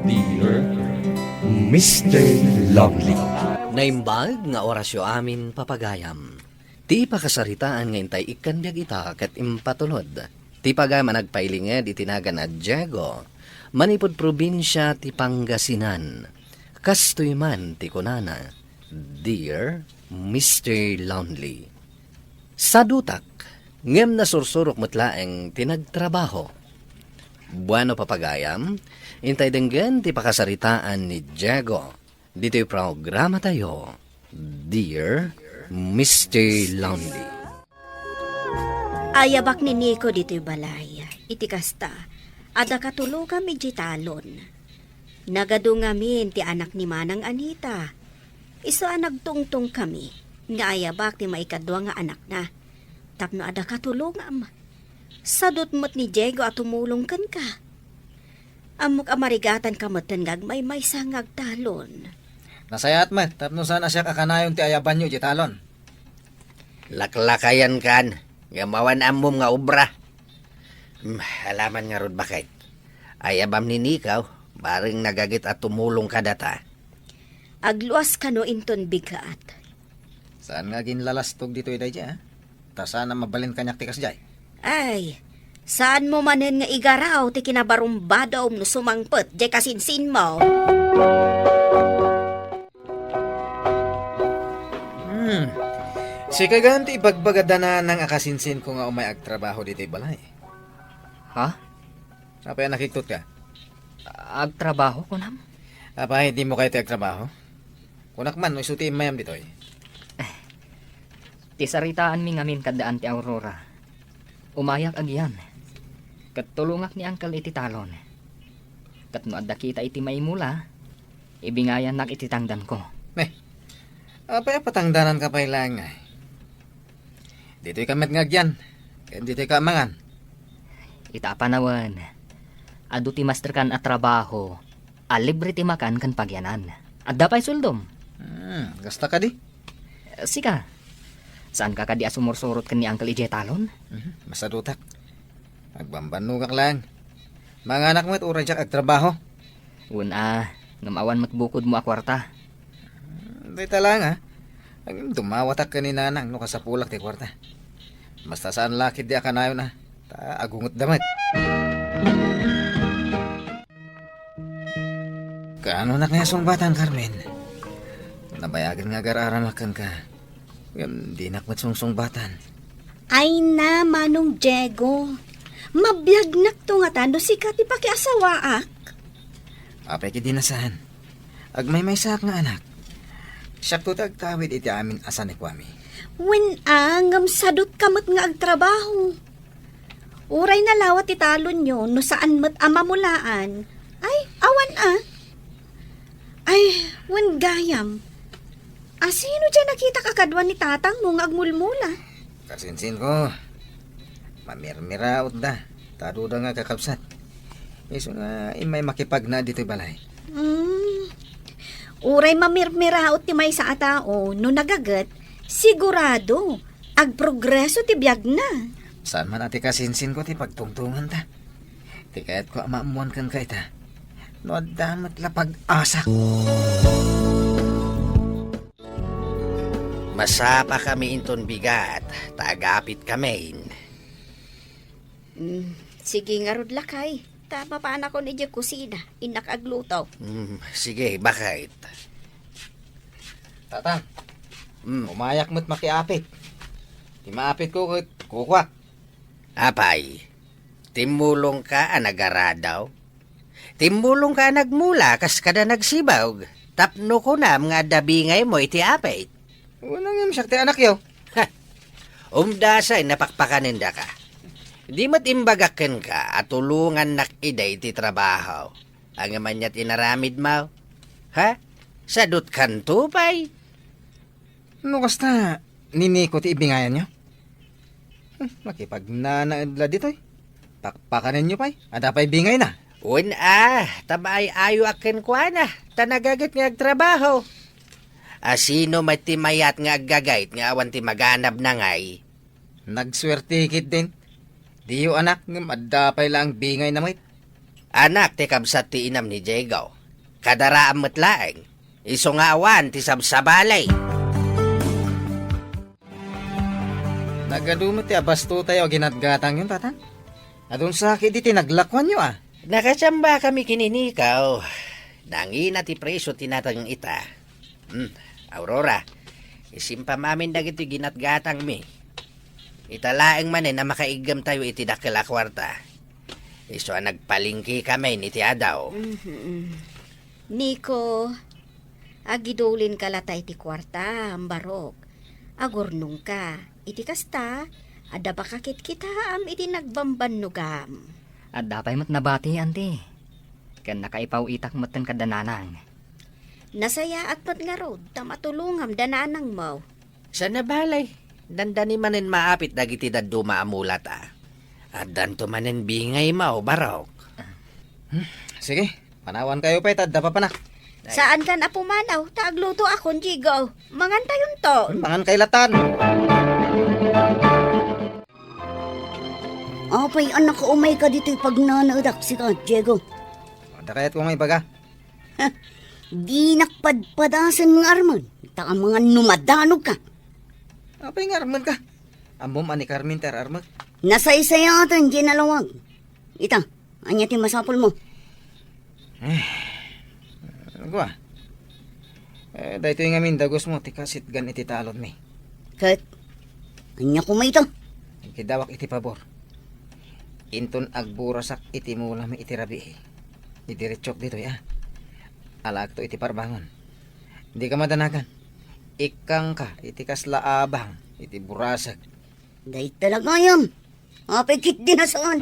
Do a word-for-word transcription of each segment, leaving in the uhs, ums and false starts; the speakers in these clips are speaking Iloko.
Dear Mister Lovely. Naimbag nga orasyo amin, papagayam. Ti pakasaritaan nga intay ikkan dagita ket impatulod ti pagayam a nagpailinged iti nagan a Diego, manipud probinsia ti Pangasinan. Kastoy man ti kunana, "Dear Mister Lonely." Sadutak, ngem nasursurok met laeng ti nagtrabaho. Bueno, papagayam, intay denggen ti pakasaritaan ni Diego ditoy programatayo, Dear Mister Lonely. Ayabak ni Nico ditoy balay. Iti kasta, adda katulongam idiay talon. Nagadu ngamin ti anak ni Manang Anita. Isu a nagtungtong kami nga ayabak ti maikadua nga anakna. Tapno adda katulongam. Sadut met ni Diego a tumulong kenka. Ammok a marigatanka metten nga agmaymaysa nga agtalon. Nasayaat met, tapno saan a siak a kanayon ti ayabanyo idiay talon. Laklakayankan, ngem awan ammom nga obra. Hmm, alaman ngarud, baket. Ayabam ni Nico, bareng nagagit a tumulong kadata. Agluas kano inton bigat. Saan nga aginlalastog ditoy daydiay, a? Ta saan a mabalin kaniak ti kasdiay. Ay, saanmo manen nga igaraw ti kinabarumbadom no sumangpet diay kasinsinmo. Hmm. Sika gayam ti ibagbaga da Nanang a kasinsinko nga umay agtrabaho ditoy balay. Ha? Apay a nakiktot ka? Agtrabaho, kunam? Apay, dimo kayat ti agtrabaho? Kunak man, no isu ti immayam ditoy. Ti saritaanmi ngamin kadda Auntie Aurora. Umayak agian. Ket tulongak ni Uncle iti talon. Ket no adda kita iti maimula, ibingayannak iti tangdanko. Ne, apay a patangdananka pay laeng, ay? Ditoy ka met nga agian, ken ditoy ka mangan. Ita a panawen, adu ti masterkan a trabaho a libre ti makan ken pagianan. Adda pay sueldom. Hmm, gasta kadi? Sika, saanka kadi a sumursurot ken ni Uncle idiay talon? Mhm, masadutak. Agbambannogak laeng. Manganak met uray diak agtrabaho. Wen a, ngem awan met bukodmo a kuarta. Hmm, dayta laeng, a. Ngem dumawatak ken ni Nanang no kasapulak ti kuarta. Basta saan la ketdi a kanayon, a. Ta agungetda met. Kaanonak nga sungbatan, Carmen? Nabayagen nga agar-aramak kenka. Ngem dinak met sungsungbatan. Ay na, Manong Diego. Mabiagnakto ngata no sika ti pakiasawaak. Apay ketdi a saan? Agmaymaysaak nga anak. Siakto ti agtawid iti amin a sanikuami. Wen a, ngem sadutka met nga agtrabaho. Uray nalawa ti talonyo no saan met a mamulaan. Ay, awan a. Ay, wen gayam. Asino diay nakitak a kadua ni tatangmo nga agmulmula? Kasinsinko, mamirmirautda, ta aduda nga kakabsat. Isu nga immay makipagna ditoy balay. Hmm. Uray mamirmiraut ti maysa a tao, no nagaget, sigurado, agprogreso ti biagna. Saan man a ti kasinsinko ti pagtungtunganta. Ti kayatko a maammuan kenka ita, no adda met la pag-asak. Masapakami inton bigat, ta agapitkamin. Mm, sige ngarud, lakay. Ta mapanakon idiay kusina, innak agluto. Mm, sige, baket. Tatang, Mm. umayak met makiapit. Ti maapitko ket kukuak. Apay, timmulongka a nagaradaw? Timmulongka a nagmula kas kada nagsibag, tapno kunam nga adda bingaymo iti apit. Wen a ngem siak ti anakyo. Ha! Umdasay napakpakanendaka. Di met imbagak kenka a tulongannak ida iti trabaho. Ngem ania ti inaramidmo? Ha? Sadutkanto pay? No kasta, ni Nico ti ibingayanyo? Hmm, makipagnanaed la ditoy. Pakpakanenyo pay, adda pay bingayna. Wen a, ta maay-ayoak kenkuana, ta nagaget nga agtrabaho. Asino met ti mayat nga aggagayt nga awan ti maganabna ngay? Nagsuerte ketdin. Diyo anak, ngem adda pay laeng bingayna met. Anak ti kabsat ti inam ni Diego. Kadaraam met laeng. Isu nga awan ti sabsabali. Nagadu met ti abastotayo a ginatgatangyon, Tatang? Adun sakit iti naglakuanyo, a? Nakachamba kami ken ni Nikaw. Nangina ti presio ti nateng ita. Hmm, Aurora, isimpam amin dagiti ginatgatangmi. Ita laeng manen a makaiggemtayo iti dakkel a kuarta. Isu a nagpalengke kami iti adaw. Mhm. Niko, agidulinka la ta iti kuarta, barok. Agurnongka. Iti kasta, adda pakakitkitaam iti nagbambannogam. Adda pay met nabati, Auntie. Ken nakaipaw-itak metten kada nanang. Nasayaat met ngarud ta matulongam da nanangmo. Saan a bale, dandani manen maapit dagiti dadduma a mulata. Addanto manen bingaymo, barok. Hmm, sige, panawankayo pay ta adda papanak. Saankan a pumanaw, ta aglutoakon, Diego. Mangantayonto. Hmm, mangankay latan. Apay a nakaumayka ditoy pagnanaedak, sika, Diego? Adda kayatko nga ibaga. Ha? Dinak padpadasen nga armen, ta amangan no madanogka. Apay nga armenka? Ammom a ni Carmen ti ar-armek? Nasaysayaatan diay nalawag. Ita, ania ti masapulmo? Eh, agwa. Eh, daytoy ngamin dagusmo ti kasitgan iti talonmi. Ket, ania koma ita? Agkidawak iti pabor. Inton agburasak iti mulami iti rabii, idiretsok ditoy, a. Alaekto iti parbangon. Dika madanagan. Ikkangka iti kasla abang iti burasek. Dayta la gayam. Apay ketdi a saan?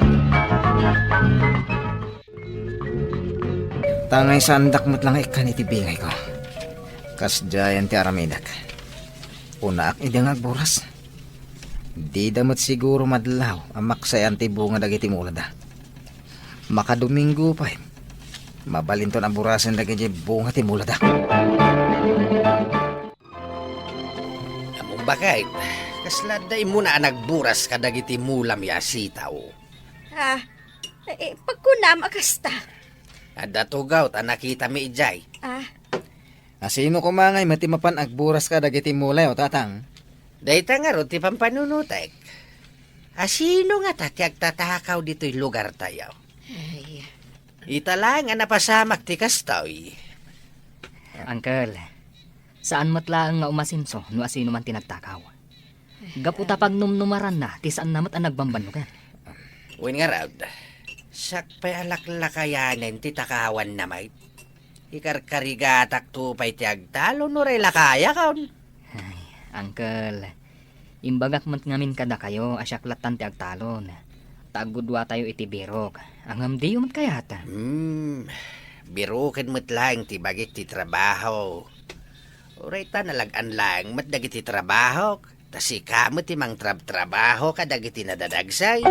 Tangay saandak met la nga ikkan iti bingayko. Kasdiayen ti aramidek. Unaak idi nga agburas. Dida met siguro madlaw a maksayan ti bunga dagiti mulada. Makadomingo pay, mabalinton a burasen dagiti bunga ti mulada. Ammom baket, kasla adda immuna a nagburas kadagiti mulam ya sitaw? Ah, eh, pagkunam a kasta. Adda tugaw ta nakitami idiay. Ah. Asino koma ngay met ti mapan agburas kadagiti mulayo, Tatang? Dayta ngarud ti pampanunotek. Asino ngata ti agtatakaw ditoy lugartayo? Ay. Ita laeng a napasamak ti kastoy. Uncle, saan met laeng nga umasenso no asino man ti nagtakaw. Gapu ta pagnumnumaranna ti saanna met a nagbambannogan. Wen ngarud, siak pay a laklakayanen ti takawanna met. Ikarkarigatakto pay ti agtalon uray lakayakon. Ay, uncle, imbagak met ngamin kadakayo a siak lattan ti agtalon. Ta aggudduatayo iti birok. Ngem diyo met kayat. Hmm, biroken met laeng ti bagik ti trabaho. Uray ta nalag-an laeng met dagiti trabahok. Ta sika met ti mangtrabtrabaho kadagiti nadadagsay.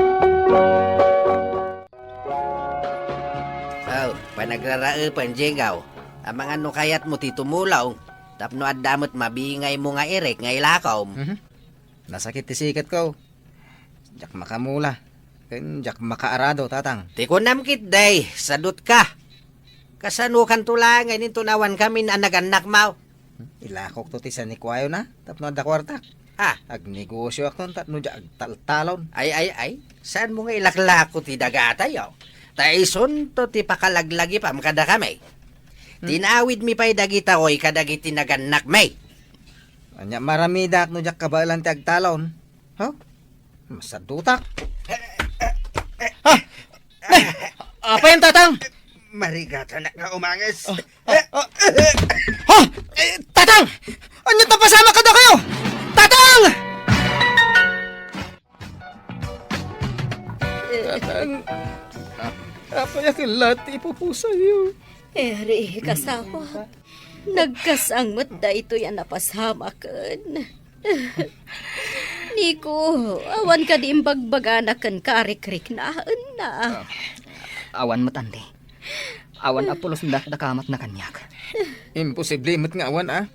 Oh, panagraraepan, Diego. Amangan no kayatmo ti tumulong, tapno adda met mabingaymo nga irek nga ilakom. Mhm. Nasakit ti siketko. Diak makamula. Ken diak makaarado, Tatang. Ti kunam ketdi, sadutka. Kasanokanto laeng inton awan kamin a nagannak, maw? Ilakokto ti sanikuayona tapno adda kuartak. Ah. Agnegosioakton tapno diak agtaltalon. Ay, ay, ay. Saanmo nga ilaklako ti dagatayo? Ta isunto ti pakalaglagipam kadakami. Hmm. Tinawidmi pay dagitoy kadagiti nagannakmi. Ania, maramidak no diak kabaelan ti agtalon? Ho? Masadutak. Ah! Nay! Apayan, Tatang? Marigatanak nga umanges. Ah, ah, ah. Ha? Eh, Tatang! Ania ta pasamak kadakayo? Tatang! Tatang, apay a ket laeng ti ipupusayo? Eri, kasawak. Nagkasang met daytoy a napasamaken. Niko, awan kadi imbagbagana kenka a rikriknaenna? Ah, awan met, Ante. Awan a pulos dakdakamatna kaniak. Imposible met nga awan, a.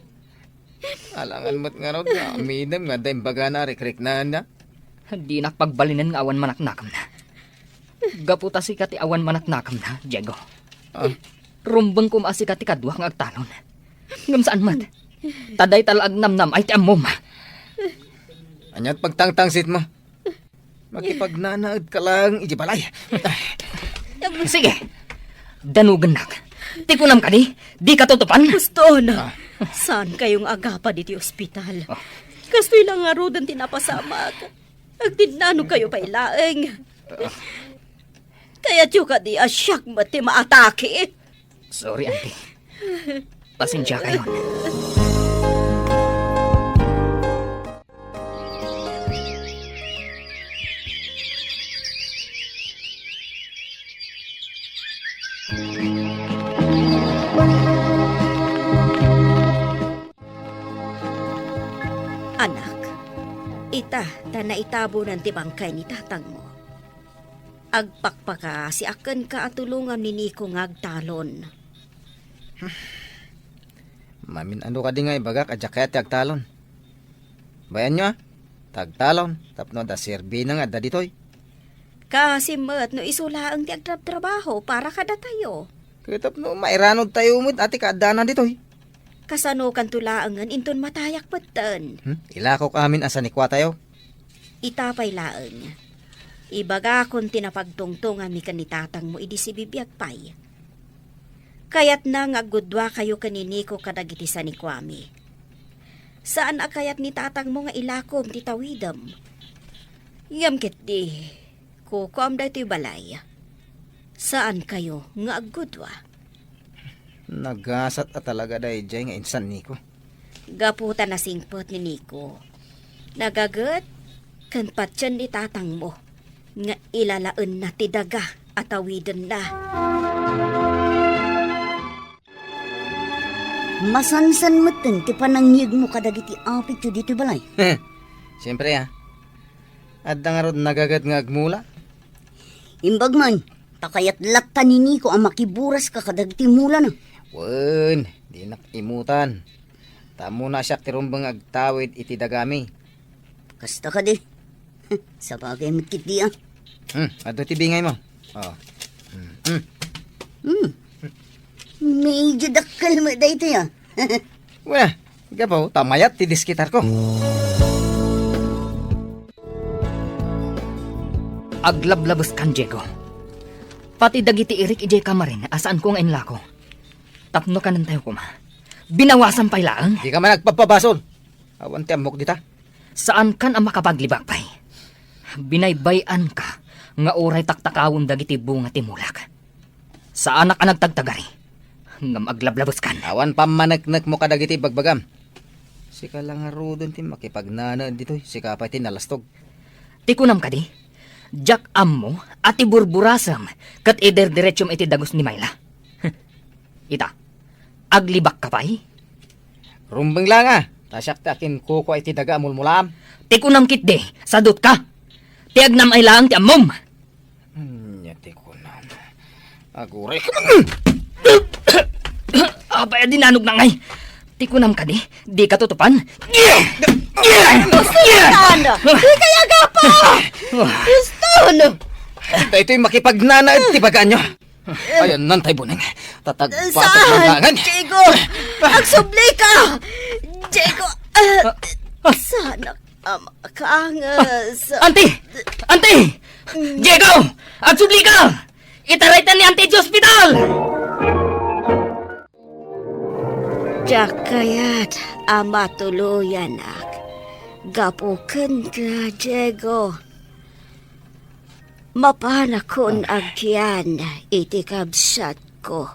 Alangan met ngarud nga amidem nga adda imbagana a rikriknaenna. Dinak pagbalinen nga awan manaknakemna. Gapu ta sika ti awan manaknakamna, Diego. Ah. Rumbeng koma a sika ti kaduak nga agtalon. Ngem saan met. Ta dayta la agnamnam-ay ti ammom. Ania ti pagtangtangsit mo? Makipagnanaed ka lang iti balay. Sige. Danugennak. Ti kunam kadi, di katutupan? Huston, ah, saan kayo nga agapad iti ospital? Ah. Kastoy la ngaruden ti napasamak. Agtinnano kayo pay laeng. Ah. Kayatyo kadi a siak met ti maatake? Sorry, Auntie. Pasensya kayon. Anak, ita ta naitabunan ti bangkay ni tatangmo. Agpakpakasiak kenka a tulongam ni Nico nga agtalon. Mamin-ano kadi nga ibagak a diak kayat ti agtalon? Bayanyo, a, ta agtalon tapno adda serbina nga adda ditoy. Kaasi met no isu laeng ti agtrabtrabaho para kadatayo. Ket tapno mairanudtayo met a ti kaaddana ditoy. Kasanokanto laengen inton matayak metten? Hmm? Ilakok amin a sanikuatayo. Ita pay laeng, ibagakon ti napagtungtungami ken ni tatangmo idi sibibiag pay. Kayatna nga aggudduakayo ken ni Nico kadagiti sanikuami. Saan a kayat ni tatangmo nga ilakom ti tawidem. Ngem ketdi, kukuam daytoy balay. Saan kayo nga aggudua? Nagasat a talaga daydiay nga insan Nico. Gapu ta nasingpet ni Nico, nagaget ken patien ni tatangmo nga ilalaenna ti daga a tawidenna. Masansan metten ti panangngegmo kadagiti apityo ditoy balay. Siempre, a. Adda ngarud nagaget nga agmula? Imbag man, ta kayat latta ni Nico a makiburaska kadagiti mulana. Wen, dinak imutan. Ta ammona a siak ti rumbeng nga agtawid iti dagami. Kasta kadi. Sabagay met ketdi, a. Hmm, adda ti bingaymo. Oh. Hmm. Hmm. Hmm. Medyo dakkel met daytoy, a. Weh, gapu ta mayat ti diskitarko. Aglablabeskan, Diego. Pati dagiti irik idiay kamarin a saanko nga inlako. Tapno kanentayo koma, binawasan pay laeng. Dika man agpabpabasol. Awan ti ammok dita. Saankan a makapaglibak pay. Binaybay-anka nga uray taktakawem dagiti bunga ti mulak. Saanak a nagtagtagari, ngem aglablabeskan. Awan pammaneknekmo kadagiti ibagbagam. Sika la ngaruden ti makipagnanaed ditoy, sika pay ti nalastog. Ti kunam kadi, diak ammo a ti burburasem ket idirdiretsum iti dagus ni Myla. Ita, aglibakka pay? Rumbeng laeng, a, ta siak ti akinkukua iti daga a mulmulaam. Ti kunam ketdi, sadutka. Ti agnam-ay laeng ti ammom. Ania ti kunam? Aguray. Apay a dinanogna ngay? Ti kunam kadi, dika tutupan? Satan! Dikay agapa! Kriston! Daytoy makipagnanaed ti bagaanyo. Ayanna tay buneng. Tatagbatek man laengen. Diego! Agsublika! Diego! Ah, ah. Saanak a makangas. Auntie! Auntie! Diego! Agsublika! Itaraytan ni Auntie ti ospital! Diak kayat a matuloyanak gapu kenka, Diego. Mapanakon agyan iti kabsatko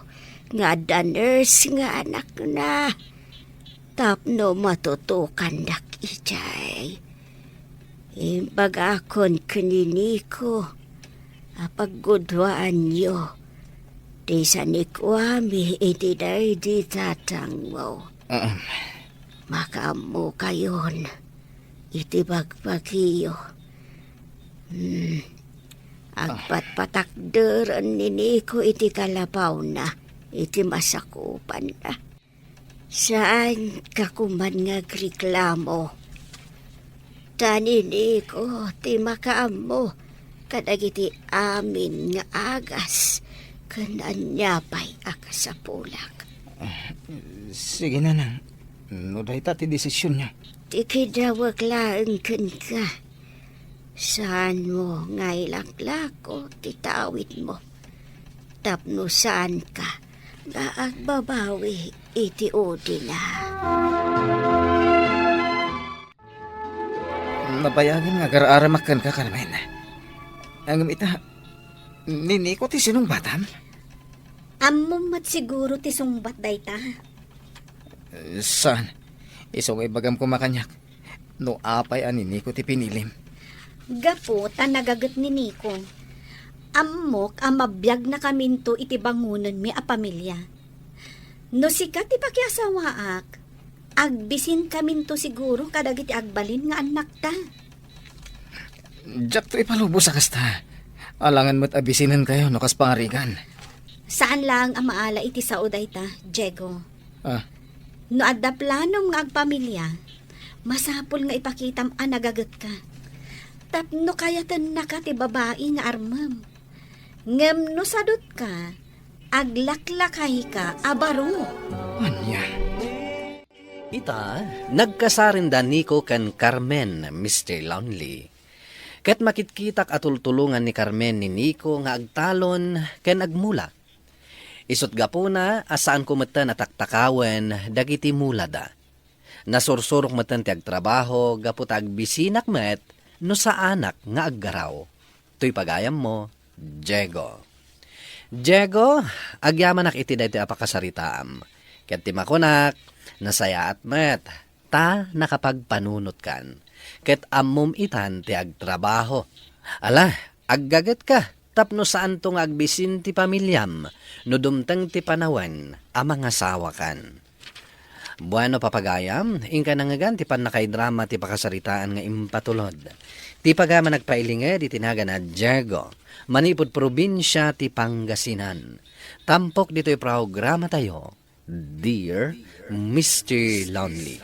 nga adda nurse nga anakna tapno matutukandak idiay. Imbagakon ken ni Nico a pagguduaanyo ti sanikuami iti daydi tatangmo. Ahem. Makaammokayon iti bagbagiyo. Hmm. Ah. Agpatpatakderen ni Nico iti kalapawna iti masakupanna. Saanka koman nga agreklamo. Ta ni Nico ti makaammo kadagiti amin nga agas ken ania pay a kasapulak. Sige, nanang. No dayta ti desisionyo. Ti kidawek laeng kenka. Saanmo nga ilaklako ti tawidmo tapno saanka nga agbabawi iti udina. Nabayagen nga agar-aramak kenka, Carmen. Ngem ita, ni Nico ti sinungbatam? Ammom met siguro ti sungbat dayta. Saan? Isu nga ibagam koma kaniak. No apay a ni Nico ti pinilim? Gapu ta nagaget ni Nico. Ammok a mabiagnakaminto iti bangonenmi a pamilia. No sika ti pakiasawaak, agbisinkaminto siguro kadagiti agbalin nga annakta. Diakto ipalubos a kasta. Alangan met a bisinenkayo no kas pangarigan. Saan laeng a maala iti sao dayta, Diego. Ah. No adda planom nga agpamilia, masapul nga ipakitam a nagagetka. Tapno kayatennaka ti babai nga armem. Ngem no sadutka, aglaklakayka a baro. Ania? Ita, nagkasarenda Nico ken Carmen, Mister Lonely. Ket makitkitak a tultulongan ni Carmen ni Nico nga agtalon ken agmula. Isut' gapuna a saanko metten a taktakawen dagiti mulada. Nasursurok metten ti agtrabaho gapu ta agbisinak met no saanak nga aggaraw. Toy pagayammo, Diego. Diego, agyamanak iti daytoy a pakasaritaam. Ket ti makunak, nasayaat met, ta nakapagpanunotkan. Ket ammom itan ti agtrabaho. Ala, aggagetka, tapno saanto nga agbisin ti pamiliam no dumteng ti panawen a mangasawakan. Bueno, papagayam, inka nangngegan ti pannakaidrama ti pakasaritaan nga impatulod. Ti pagayam a nagpailinged iti nagan a Diego, manipud probinsia ti Pangasinan. Tampok ditoy programatayo, Dear Mister Lonely.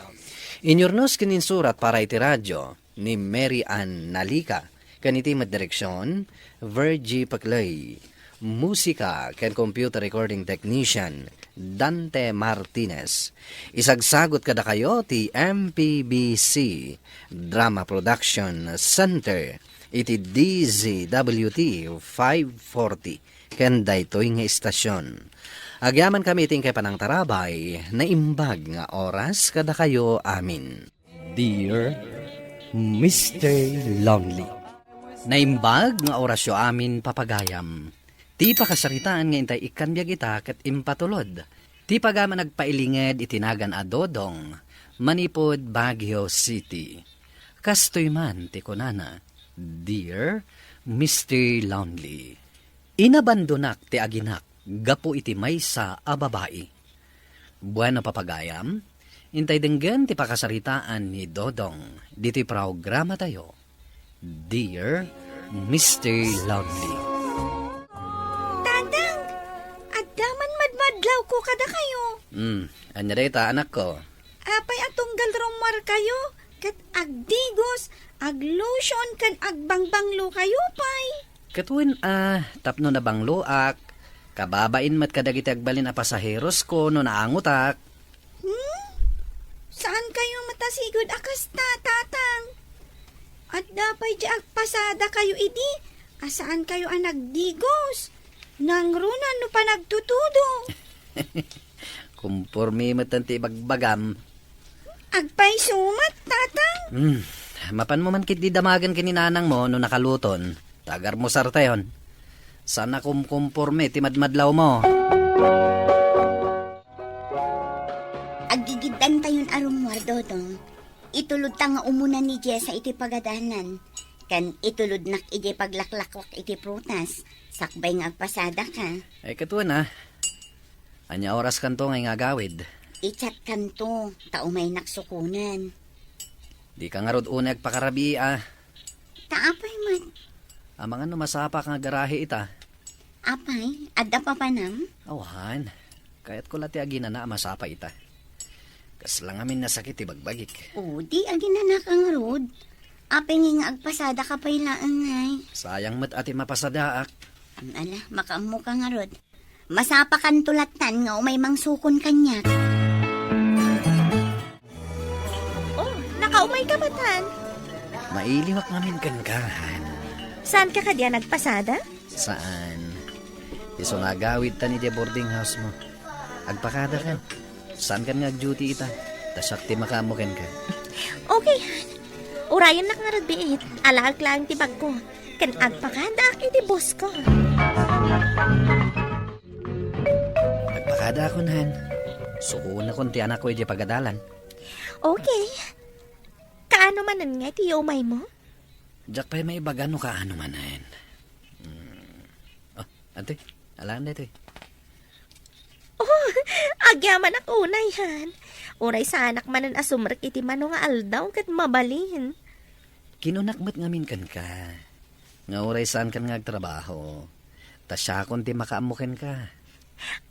Inyurnos ken insurat para iti radio ni Mary Ann Nalica, ken iti met direksion, Virgie Paclay. Musika ken computer recording technician, Dante Martinez. Isagsagut kadakayo ti M P B C Drama Production Center iti D Z W T five forty ken daytoy nga istasion. Agyamankami iti inkay panangtarabay, naimbag nga oras kadakayo amin. Dear Mister Lonely. Naimbag nga orasyo amin, papagayam. Ti pakasaritaan nga intay ikkan biag ita ket impatulod. Ti pagayam a nagpailinged iti nagan a Dodong, manipud Baguio City. Kastoy man ti kunana, Dear Mister Lonely. Inabandonak ti aginak gapu iti maysa a babai. Bueno, papagayam, intay denggen ti pakasaritaan ni Dodong ditoy programatayo, Dear Mister Lonely. Tatang, adda man madmadlawko kadakayo. Hmm, ania dayta, anakko? Apay a tunggal rummuarkayo, ket agdigos, aglotion, ken agbangbanglokayo pay? Ket wen a, tapno nabangloak, kababain met kadagiti agbalin a pasaherosko no naangotak. Hmm? Saankayo matasigud a kasta, Tatang? Adda pay di agpasadakayo idi a saankayo a nagdigos, nangruna no panagtutudo. Kumporme met ti ibagbagam. Agpayso met, Tatang. Hmm, mapanmo man ketdi damagen ken ni nanangmo no nakaluton. Ta agarmusartayon. Saan a kumkumporme ti madmadlawmo. Aggigiddantayon a rummuar, Dodong. Itulodta nga umuna ni Jessa iti pagadanan, ken itulodnak idiay paglaklakwak iti prutas, sakbay nga agpasadaka. Ay, ket wen a. Ania oraskanto nga agawid? I-chatkanto, ta umaynak sukonen. Dika ngarud unay agpakarabia. Ta apay met? Amangan no masapak nga garahe ita. Apay, adda papanam? Awan. Kayatko la ti aginana a masapa ita. Kasla ngamin nasakit ti bagbagik. O, di aginanaka ngarud. Apay nga agpasadaka pay laeng, ay? Sayang met a ti mapasadaak. Am, ala, makaammoka ngarud. Masapakanto lattan nga umay mangsukon kaniak. Oh, nakaumayka met, Han? Mailiwak ngamin kenka, Han. Saanka kadi a nagpasada? Saan. Isu nga agawidtan idiay boarding house mo. Agpakadakan. Saankan nga ag-duty ita. Ta siak ti makaammo kenka. Okay, Han. Urayennak ngarud biit. Alaek laeng ti bagko. Ken agpakadaak iti boss ko. Agpakadaakon, Han. Sukonakon ti anakko idiay pagadalan. Okay. Kaano manen nga iti umaymo? Diak pay maibaga no kaano manen. Mm. Oh, ante, alaan daytoy. Oh, agyamanak unay, Han. Uray saanak manen a sumrek iti mano nga aldaw ket mabalin. Kinunak met ngamin kenka nga uray saankan nga agtrabaho, ta siakon ti makaammo kenka.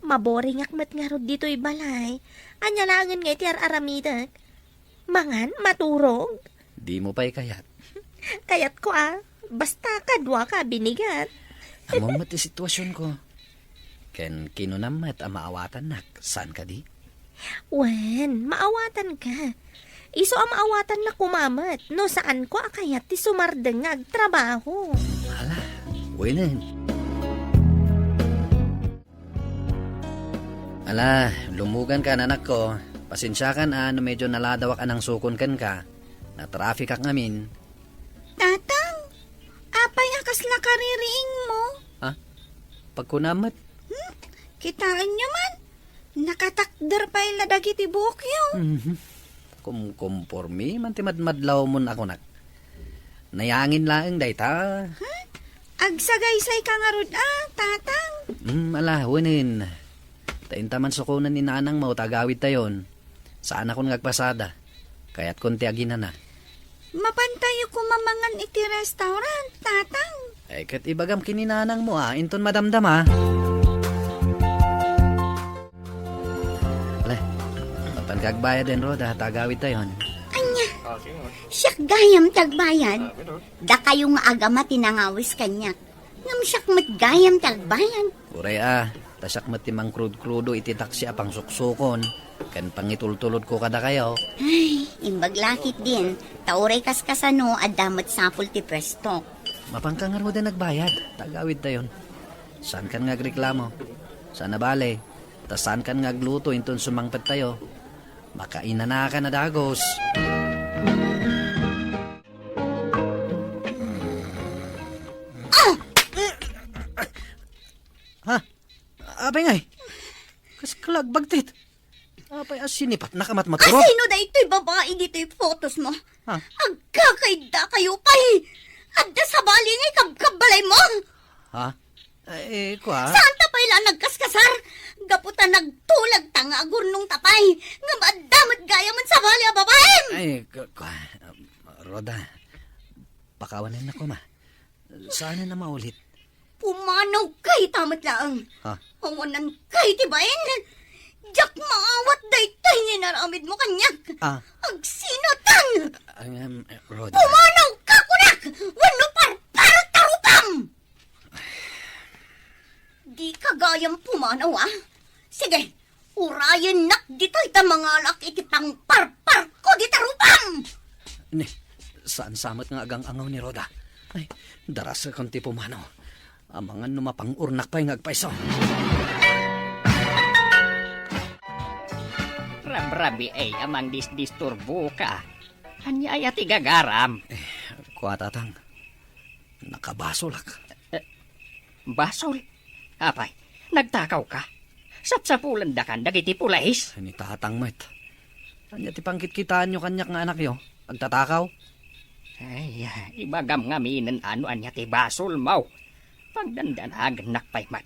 Maboringak met ngarud ditoy balay. Ania laengen nga iti ar-aramidek? Mangan, maturog? Dimo pay kayat? Kayatko a. Basta kaduaka a binigat. Ammom met ti situasionko. Ken kinunam met a maawatannak, saan kadi? Wen, maawatanka. Isu a maawatannak koma met no saanko a kayat ti sumardeng nga agtrabaho. Ala, wenen. Ala, lumugankan, anakko. Pasensiakan a no medyo naladawak a nangsukon kenka. Natrafikak ngamin. Tatang, apay a kasla kaririingmo? Ha? Pagkunam met? Hmm? Kitaenyo man, nakatakder pay la dagiti buokyo. Mhm. Kumkompormi man ti madmadlawmon a kunak. Nayangin laeng dayta. Hmm? Agsagaysayka ngarud a, Tatang? Hmm, ala, wenen. Ta inta man sukonen ni nanangmo ta agawidtayon. Saanakon nga agpasada. Kayatkon ti aginana. Mapantayo koma mangan iti restaurant, Tatang? Ay, ket ibagam ken ni nanangmo a, inton madamdama. Ala, mapanka agbayad, Roda, ta agawidtayon. Ania? Siak gayam ti agbayad. Dakayo nga agama ti nangawis kaniak. Ngem siak met gayam ti agbayad. Uray a, ta siak met ti mangkrudkrudo iti taksi a pangsuksukon, ken pangitultulodko kadakayo. Ay, imbag la ketdin, ta uray kaskasano, adda met sapul ti pwesto. Mapanka ngaruden agbayad, ta agawidtayon. Saankan nga agreklamo. Saan a bale, ta saankan nga agluto inton sumangpettayo. Makainanakan a dagus. Ha? Apay ngay? Kaskala agbagtit. Apay a sinipatnak a matmaturog? Asino daytoy babai ditoy photos mo? Ha? Agkakaidda kayo pay! Adda sabali ngay kabkabbalay mo! Ha? Eh, kua? Saan ta pay la nagkaskasar? Gapu ta nagtulag ta nga agurnong ta pay. Ngem adda met gayam sabali a babaim! Ay, ku-, kua, um, Roda, pakawanennak koma. Saanen a maulit. Pumanaw kay ta met laeng. Ha? Awanan kay ti bain. Diak maawat daytoy nga inaramid mo kaniak. Ah. Agsinatan! Ang, em, eh, Roda. Pumanaw ka kunak! Wenno parparek ta rupam! Di ka gayam pumanaw, ah. Sige, urayennak ditoy ta mangalak iti pangparparko dita rupam! Ni, saan sa met nga agang-angaw ni Roda? Ay, darasekon ti pumanaw. Amangan no mapang-ornak pay nga agpayso. Rabrabiay a mangdisdisturboka. Ania aya ti gagaram? Eh, kua, Tatang. Nakabasolak. Eh, basol? Apay, nagtakawka? Sapsapulendakan dagiti pulis? Ni Tatang met. Ania ti pangkitkitaanyo kaniak nga anakyo? Agtatakaw? Ay, ibagam ngaminen a no ania ti basolmo. Pagdandanagennak pay met.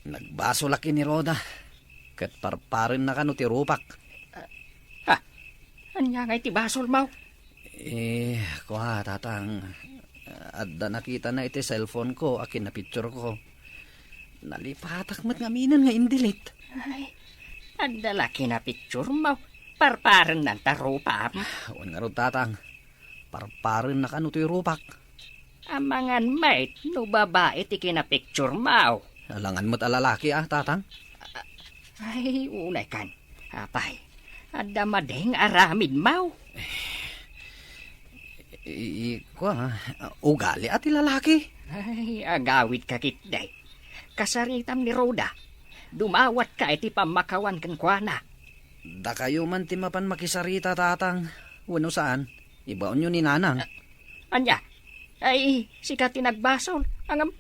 Nagbasolak ken ni Roda. Ket parparennaka no ti rupak. Ha? Ania ngay ti basolmo? Eh, kua, Tatang, adda nakitana iti cellphone-ko a kinapicture-ko. Nalipatak met ngaminen nga in-delete. Ay, adda la kinapicture-mo. Parparennanta rupam. Wen ngarud, Tatang. Parparennaka no toy rupak. Amangan met no babai ti kinapicturem. Alangan met a lalaki a, Tatang. Ay, unay kan. Apay, adda madeng aramidem. I-, i-, kua, ugali a ti lalaki. Ay, agawidka ketdi. Kasaritam ni Roda. Dumawatka iti pammakawan kenkuana. Dakayo man ti mapan makisarita, Tatang. Wenno saan, ibaonyo ni Nanang. Ania? Ay, sika ti nagbasol. Ngem,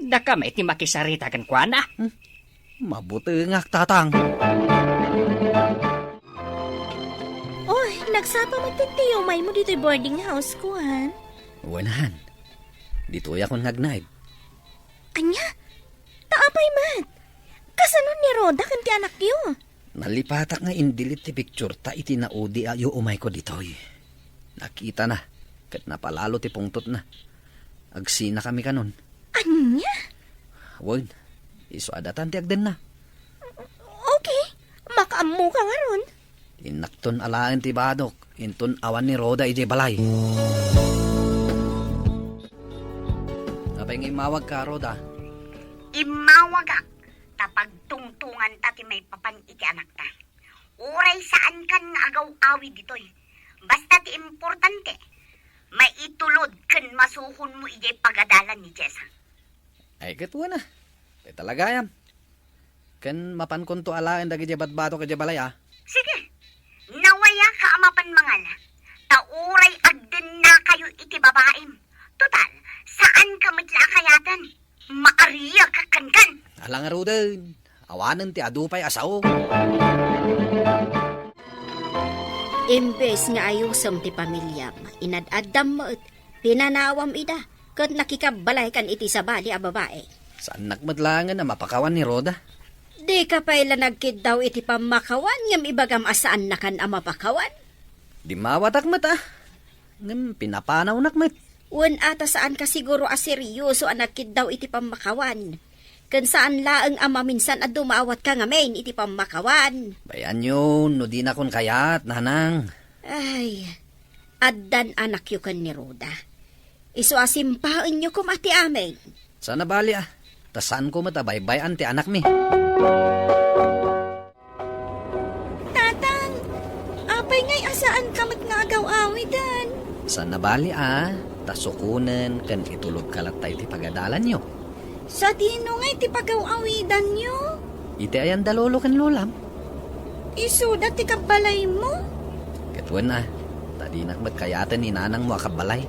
daka met ti makisarita kenkuana. Hmm? Mabutengak, Tatang. Oy, nagsapa met ti umaymo ditoy boarding house, kuan? Wen, han. Ditoyakon nga agnaed. Ania? Ta apay met? Kasano ni Roda ken ti anakyo? Nalipatak nga in-delete ti pictureta iti naudi a umayko ditoy. Nakitana, ket napalalo ti pungtotna. Agsinakami kanon. Ania? Wen, isu a datan ti agdenna. Okay, makaammoka ngarud. Innakton alaen ti badok, inton awan ni Roda idiay balay. Apay nga immawagka, Roda? Immawagak ta pagtungtonganta ti maipapan iti anakta. Uray saankan nga agaw-awid ditoy. Basta ti importante, maitulod ken masukonmo idiay pagadalan ni Jessa. Ay, ket wen a. Ket talagayam. Ken mapankonto alaen dagidiay badbadok idiay balay a. Sige. Nawayaka a mapan mangan. Ta uray agdennakayo iti babaim. Total, saanka met la a kayaten. Maariak kenkan. Ala ngaruden, awanen ti adu pay a sao. Imbes nga ayusem ti pamiliam, inad-addam met, pinanawam ida, ket nakikabbalaykan iti sabali a babai. Saannak met laengen a mapakawan ni Roda. Dika pay la nagkiddaw iti pammakawan ngem ibagam a saannakan a mapakawan? Dimmawatak met a. Ngem pinapanawnak met. Wen a ta saanka siguro a serioso a nagkiddaw iti pammakawan. Ken saan laeng a maminsan a dumawatka ngamin iti pammakawan. Bayanyo no dinakon kayat, nanang. Ay, addan anakyo ken ni Roda. Isu a simpaenyo koma ti amin. Saan a bali a, ta saanko met a baybay-an ti anakmi. Tatang, apay ngay a saanka met nga agaw-awiden? Saan a bali a, ta sukonen ken itulodka latta iti pagadalanyo. Sadino ngay ti pagaw-awidanyo? Iti ayan da lolo ken lolam. Isuda ti kabbalaymo? Ket wen a, ta dinak met kayaten ni nanangmo a kabbalay.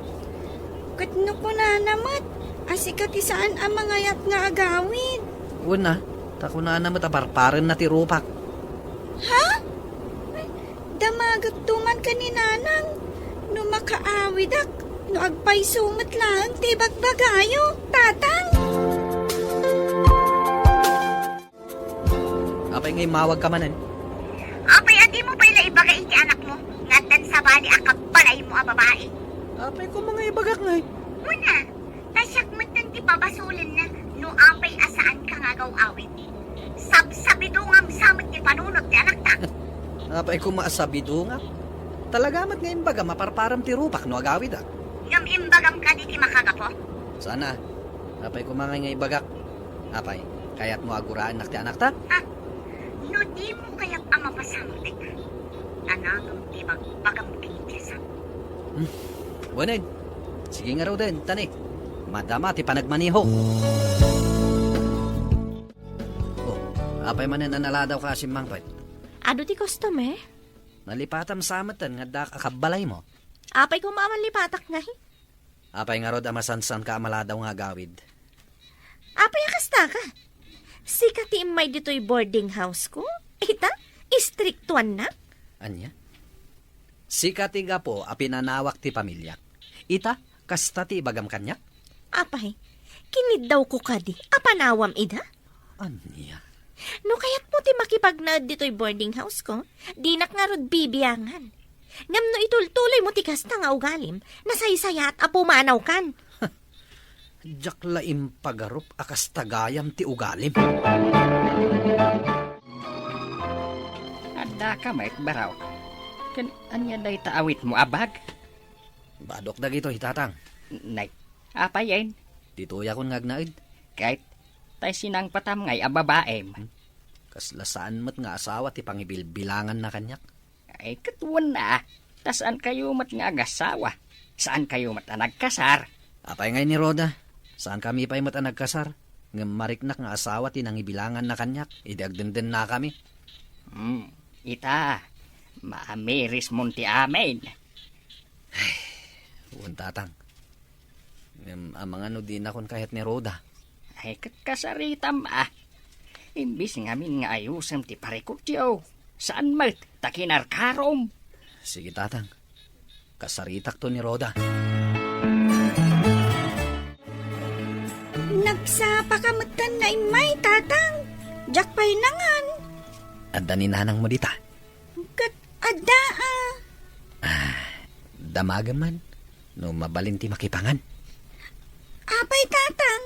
Ket no kunana met a sika ti saan a mangayat nga agawid? Wen a, ta kunana met a parparenna ti rupak. Ha? Ay, damagekto man ken ni nanang no makaawidak, no agpayso met laeng ti ibagbagayo, tatang. Apay nga immawagka manen? Apay a dimo pay la ibaga iti anakmo nga addan sabali a kabbalaymo a babai? Apay koma nga ibagak ngay? Wen a, ta siak metten ti pabasolenna no apay a saanka nga agaw-awid. Sabsabidongam sa met ti panunot ti anakta. Apay koma a sabidongam? Talaga met nga imbagam a parparam ti rupak no agawidak. Ngem imbagam kadi ti makagapu? Saan a. Apay koma nga ibagak? Apay, kayatmo a guraennak ti anakta? Ah, no dimo kayat a mapasamak, ta nangem ti bagbagam ken ni Jessa. Hmm. Wen a. Sige ngaruden, ta ni, madama ti panagmanihok. Oh, apay manen a naladawka a simmangpet? Adu ti customer? Nalipatam sa metten nga adda a kabbalaymo. Apay koma a manlipatak ngay? Apay ngarud a masansanka a maladaw nga agawid? Apay a kastaka? Sika ti immay ditoy boarding house ko? Ita, istriktuannak? Ania? Sika ti gapu a pinanawak ti pamiliak. Ita, kasta ti ibagam kaniak? Apay, kiniddawko kadi a panawam ida? Ania? No kayatmo ti makipagnaed ditoy boarding house ko, dinak ngarud bibiangan. Ngem no itultuloymo ti kasta nga ugalim, nasaysayaat a pumanawkan. Diak la impagarup a kasta gayam ti ugalim. Addaka met, baraw. Ken ania dayta awitmo a bag? Badok dagitoy, Tatang. Nay, apayen? Ditoyakon nga agnaed. Ket, tay sinangpatam ngay a babaem. Hmm? Kasla saan met nga asawa ti pangibilbilanganna kaniak. Ay, ket wen a, ta saankayo met nga agasawa. Saankayo met a nagkasar. Apay ngay ni Rhoda? Saankami pay met a nagkasar. Ngem mariknak nga asawa ti nangibilanganna kaniak, idi agdendennakami. Hmm, ita, maamirismon ti amin. Ay, wen, Tatang. Ngem amangan no dinakon kayat ni Rhoda. Ay, ket kasaritam a. Imbis ngamin nga ayusem ti parikutyo, saan met ta kinarkarom. Sige, Tatang. Kasaritakto ni Rhoda. Nagsapaka metten nga immay, Tatang. Diak pay nangan. Adda ni nanangmo dita? Ket adda a. Ah, damagem man no mabalin ti makipangan. Apay, Tatang?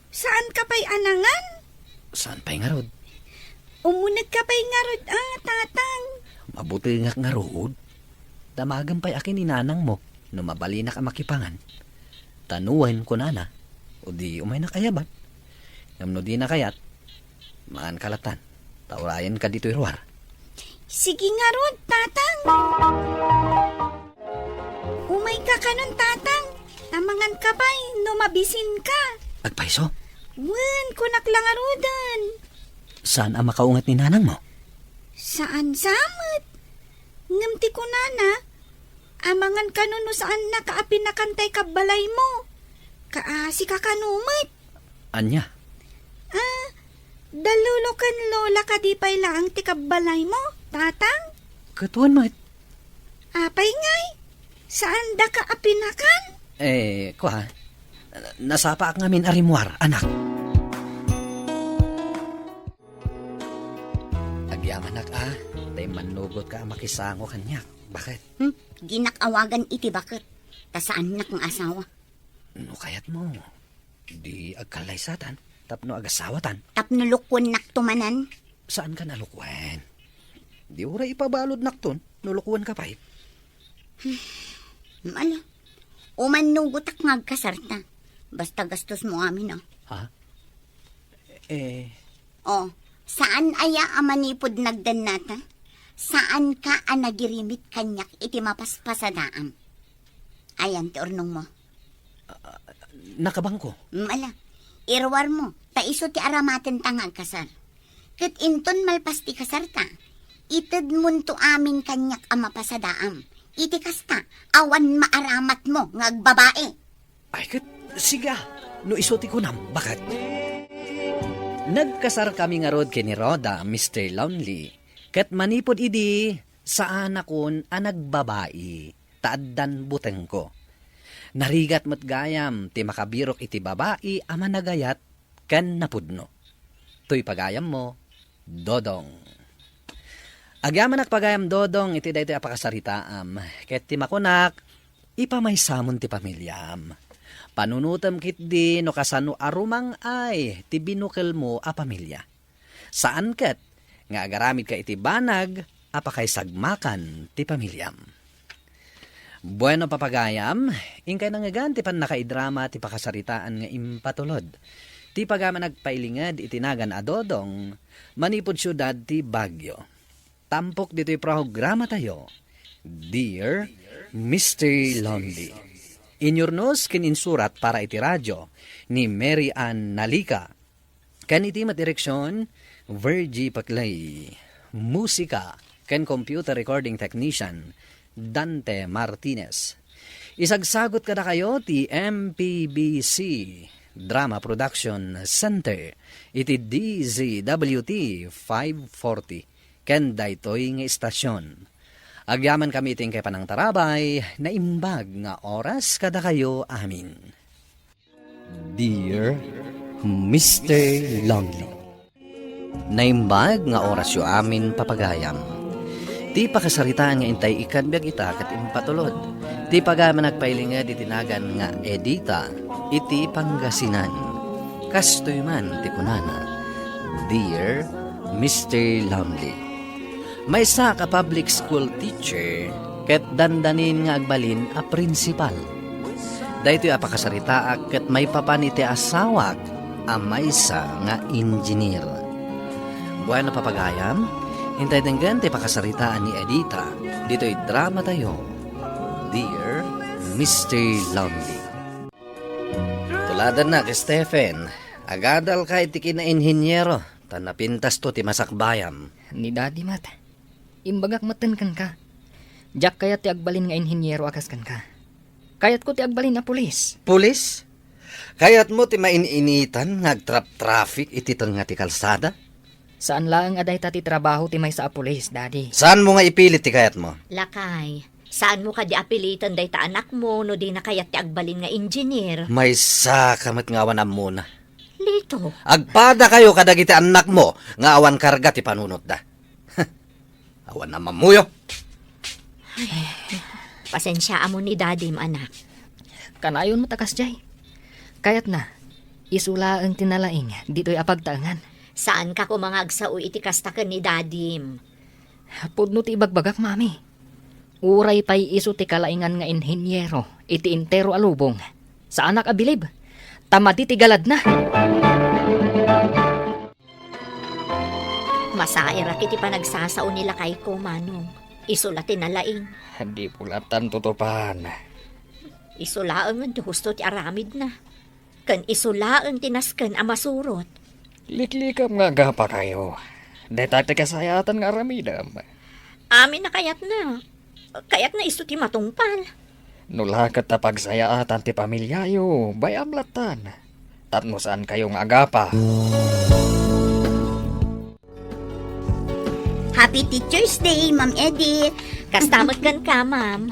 Saanka pay a nangan? Saan pay ngarud? Umunegka pay ngarud a, Tatang. Mabutengak ngarud. Damagem pay a ken ni nanangmo no mabalinak a makipangan. Ta no wen kunana, o di umaynak ayaban. Ngem no dina kayat, manganka lattan, ta urayenka ditoy ruar. Sige ngarud, Tatang. Umayka kanon, Tatang. Ta manganka pay no mabisinka. Agpayso? Wen, kunak la ngaruden. Saan a makaunget ni nanangmo? Saan sa met. Ngem ti kunana, amangan kano no saannaka a pinakan tay kabbalaymo. Kaasika kano met. Ania? Ah, da lolo ken lola kadi pay laeng ti kabbalaymo, Tatang? Ket wen met. Apay ngay? Saandaka a pinakan? Eh, kua, nasapaak ngamin a rimmuar, anak. Agyamanak a, ta immannugotka a makisango kaniak. Baket? Hmm? Dinak awagan iti baket, ta saannak nga asawa. No kayatmo, di agkallaysatan tapno agasawatan. Tapno lukuennakto manen? Saankan a lukuen. Di uray ipabaludnakton no lukuenka pay. Ala, umannugotak nga agkasarta. Basta gastosmo amin, a. Ha? Eh. O, saan aya a manipud nagdennata? Saanka a nagirimit kaniak iti mapaspasadaam? Ayan ti urnongmo. Ah, nakabangko. Mm, ala. Iruarmo, ta isu ti aramatenta nga agkasar. Ket inton malpas ti kasarta, itedmonto amin kaniak a mapasadaam. Iti kasta, awan maaramatmo nga agbabai. Ay, ket, siga, no isu ti kunam, baket. Nagkasarkami ngarud ken ni Rhoda, Mister Lonely, ket manipud idi, saanakon a nagbabai, ta addan butengko. Narigat met gayam ti makabirok iti babai a managayat ken napudno. Toy pagayammo, Dodong. Agyamanak pagayam Dodong iti daytoy a pakasaritaam, ket ti makunak, ipamaysamon ti pamiliam. Panunotem ketdi no kasano a rumang-ay ti binukelmo a pamilia. Saan ket nga agaramidka iti banag a pakaisagmakan ti pamiliam. Bueno, papagayam, inkay nangngegan ti pannakaidrama ti pakasaritaan nga impatulod. Ti pagayam a nagpailinged iti nagan a Dodong, manipud siudad ti Baguio. Tampok ditoy programatayo, Dear Mister Lonely. Inyurnos ken insurat para iti radio ni Mary Ann Nalica. Ken iti met direksion, Virgie Paclay. Musika ken computer recording technician, Dante Martinez. Isagsagot kadakayo ti M P B C Drama Production Center iti D Z W T five forty ken daytoy nga istasion. Agyamankami iti inkay panangtarabay, naimbag nga oras kadakayo amin. Dear Mister Lonely, naimbag nga orasyo amin, papagayam. Ti pakasaritaan nga intay ikkan biag ita ket impatulod. Ti pagayam a nagpailinged iti nagan nga Edita iti Pangasinan. Kastoy man ti kunana, Dear Mister Lonely, maysaak a public school teacher ket dandanin nga agbalin a prinsipal. Daytoy a pakasaritaak ket maipapan iti asawak a maysa nga engineer. Bueno, papagayam, intay denggen ti pakasaritaan ni Edita ditoy drama tayo, Dear Mister Lonely. Tuladannak, Stephen, agadalka iti kinainhiniero, ta napintasto ti masakbayam. Ni Daddy met, imbagak metten kenka. Diak kayat ti agbalin nga inhiniero a kas kenka. Kayatko ti agbalin a pulis. Pulis? Kayatmo ti main-initan nga agtrap-traffic iti tengnga ti kalsada? Saan laeng a dayta ti trabaho ti maysa a pulis, Daddy. Saanmo nga ipilit ti kayatmo? Lakay, saanmo kadi a piliten dayta anakmo no dina kayat ti agbalin nga engineer? Maysaka met nga awan ammona. Lito. Agpadakayo kadagiti annakmo nga awan karga ti panunotda. Awan a mammuyo. Pasensiaam ni Dadim, anak. Kanayon met a kasdiay. Kayatna, isu laeng ti nalaing ditoy a pagtaengan. Saanka koma nga agsao iti kasta ken ni Dadim? Pudno ti ibagbagak, Mami. Uray pay isu ti kalaingan nga inhiniero iti entero a lubong, saanak a bilib, ta madi ti galadna. Masairak iti panagsasao ni lakayko, Manong. Isu la ti nalaing. Di pulatan tutupan. Isu laengen ti husto ti aramidna. Ken isu laeng ti nasken a masurot. Liklikam nga agapakayo. Dayta ti kasayaatan nga aramidem. Amin a kayatna. Kayatna isu ti matungpal. No la ket ta pagsayaatan ti pamiliayo, bay-am lattan. Tapno saankayo nga agapa. Happy Teacher's Day, Ma'am Edith. Kasta met kenka, ma'am.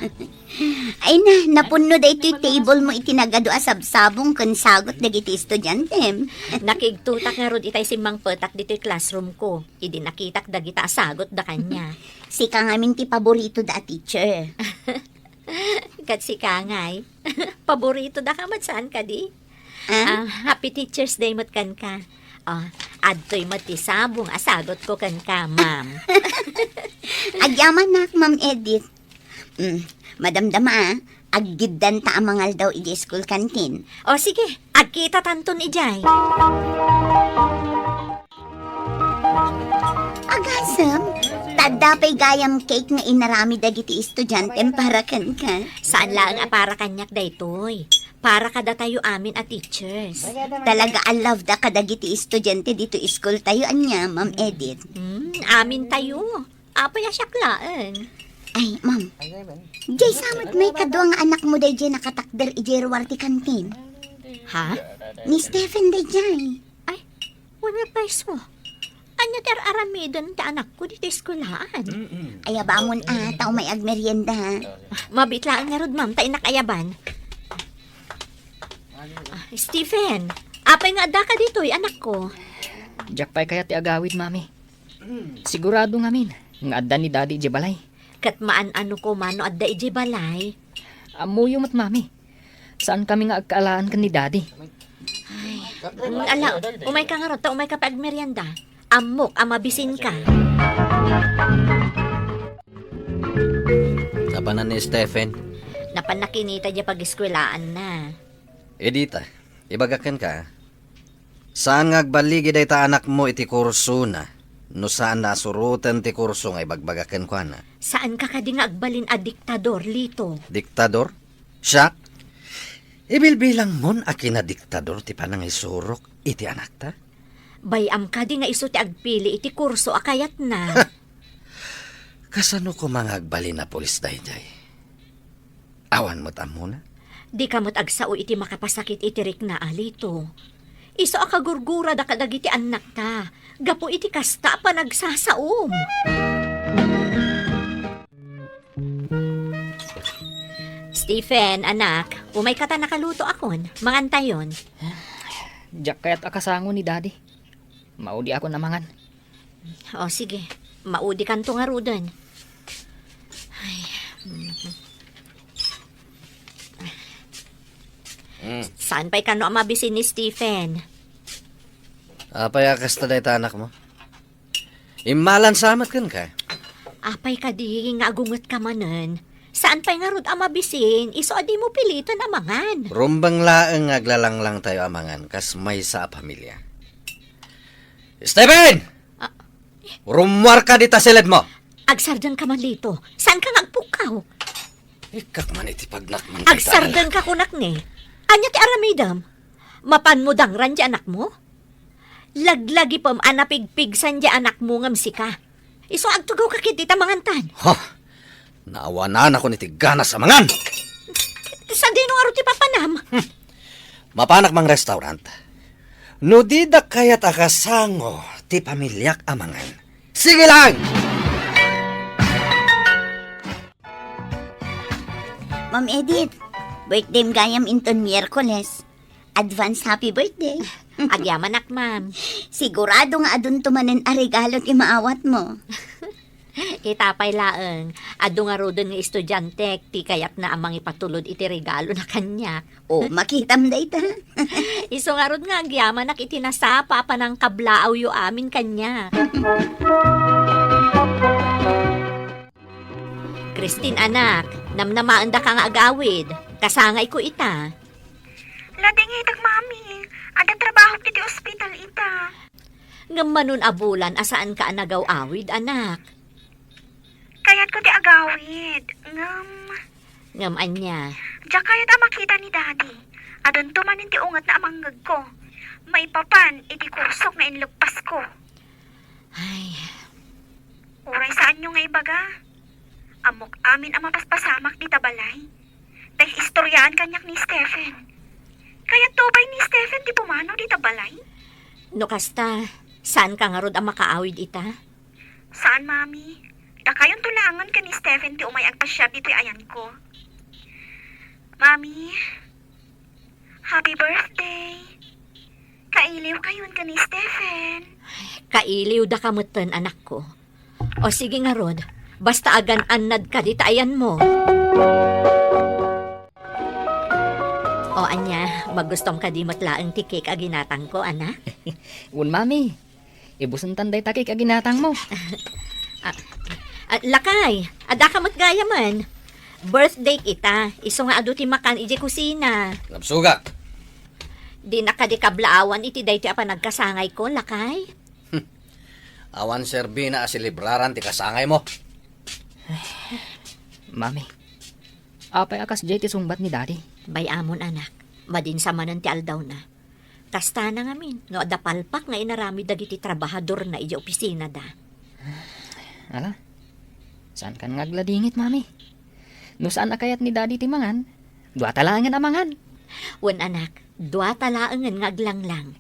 Ay na, napunno daytoy table mo iti nagadu a sabsabong ken sagot dagiti estudiantem. Nakigtotak ngarud itay simmangpetak ditoy classroom ko. Idi nakitak dagita a sagot da kanya. Sika ngamin ti paborito da a teacher. Ket sika ngay. Paborito da ka met saan kadi? Ah? Ah, happy Teacher's Day met kenka. Oh, adtoy met ti sabong a sagot ko kenka, ma'am. Agyamanak, Ma'am Edith. Mm, madamdama, ah. Aggiddanta a mangaldaw iti school canteen. O sige, agkitatanton idiay. Agasem, ta adda pay gayam cake nga inaramid dagiti estudiantem para kenka. Saan laeng a para kaniak daytoy. Para kadatayo amin a teachers. Talaga a love da kadagiti estudiante ditoy school tayo, ania, Ma'am Edith? Hmm, amin tayo. Apay a siak laeng? Ay, ma'am. Jay, sa met may kadua nga anakmo dayjay nakatakder idiay ruar ti kantin. Ha? Ni Stephen dayjay. Ay, wen nga payso. Ania ti ar-aramiden ti anakko ditoy eskuelaan? Ayabamon a, ta umay agmerienda. Mabiit laeng ngarud, ma'am, ta innak ayaban. Ah, Stephen, apay nga addaka ditoy, anakko? Diak pay kayat ti agawid, mami. Sigurado ngamin nga adda ni Daddy idiay balay. Ket maan-ano koma no adda idiay balay? Ammoyo met, mami. Saan kami nga agkaalaan ken ni Daddy. Ay, mm, ala, umayka ngarud ta umayka pay agmerienda. Ammok a mabisinka. Napanan ni Stephen? Napanna kinita diay pageskuelaanna. Edita, ibagak kenka, saan nga agbaligi dayta anakmo iti kursona, no saanna a suroten ti kurso nga ibagbagak kenkuana. Saanka kadi nga agbalin a diktador, Lito? Diktador? Siak? Ibilbilangmon a kinadiktador ti panangisurok iti anakta? Bay-am kadi nga isu ti agpili iti kurso a kayatna? Kasano koma nga agbalin a pulis daydiay? Awan met ammona? Dika met agsao iti makapasakit iti rikna, Lito. Isu a kagurgurada kadagiti annakta gapu iti kasta a panagsasaom. Stephen, anak, umayka ta nakalutoakon. Mangantayon. Diak kayat a kasango ni Daddy. Maudiakon a mangan. O, sige. Maudikanto ngaruden. Ay. Mm. Saan pay kano a mabisin ni Stephen? Apay a kasta dayta anakmo? Immalansa met kenka. Apay kadi nga agungetka manen? Saan pay ngarud a mabisin, isu a dimo piliten a mangan. Rumbeng laeng nga aglalanglangtayo a mangan kas maysa a pamilia. Stephen! Ah. Rummuarka dita siledmo! Agsardengka man, Lito. Saanka nga agpukkaw? Ikkak man iti pagnakman. Agsardengka, kunak ni. Ania ti aramidem? Mapanmo dangran ti anakmo? Laglagipem a napigpigsan ti anakmo ngem sika. Isu agtugawka ketdi ta mangantan. Ha! Naawananakon iti ganas a mangan! Sadino ngarud ti papanam? Hmm. Mapanak mang restaurant. No dida kayat a kasango ti pamiliak a mangan, sige lang! Ma'am Edith, birthdayem gayam inton Miyerkules. Advance happy birthday. Agyamanak, ma'am. Sigurado nga adunto manen a regalo ti maawatmo. Ita pay laeng, adu ngaruden nga estudiantek ti kayatna a mangipatulod iti regalona kaniak. O, makitam dayta. Isu ngarud nga agyamanak iti nasapa a panangkablaawyo amin kaniak. Christine, anak, namnamaendaka nga agawid. Kasangayko ita. Ladingit, Mami. Adda trabahok iti ospital ita. Ngem manon a bulan a saanka a nagaw-awid, anak? Kayatko ti agawid, ngem Ngem ania? Diak kayat a makita ni Daddy. Adunto manen ti ungetna a mangngegko. Maipapan iti kursok nga inleppasko. Ay. Uray saanyo nga ibaga. Ammok amin a mapaspasamak dita balay. Ta istoryaan kaniak ni Stephen. Kayatto pay ni Stephen ti pumanaw dita balay? No kasta, saanka ngarud a makaawid ita? Saan, Mami. Dakayonto laengen ken ni Stephen ti umay agpasiar ditoy ayanko. Mami, happy birthday. Kailiwkayon ken ni Stephen. Kailiwdaka metten, anakko. O sige ngarud, basta agan-annadka dita ayanmo. O ania, magustom kadi met laeng ti cake a ginatangko, anak? Wen, Mami. Ibusentan dayta cake a ginatangmo. Ah, ah, lakay, addaka met gayamen. Birthday ita, isu nga adu ti makan idiay kusina. Nabsugak. Dinak kadi kablaawan iti daytoy a panagkasangayko, lakay? Awan serbina a selebraran ti kasangaymo. Mami, apay a kasdiay ti sungbat ni Daddy? Bay-amon, anak. Madin sa manen ti aldawna. Kastana ngamin, no adda palpak nga inaramid dagiti trabahadorna idiay opisinada. Ala, saankan nga agladingit, Mami. No saan a kayat ni Daddy ti mangan, duata laengen a mangan. Wen, anak, duata laengen nga aglanglang.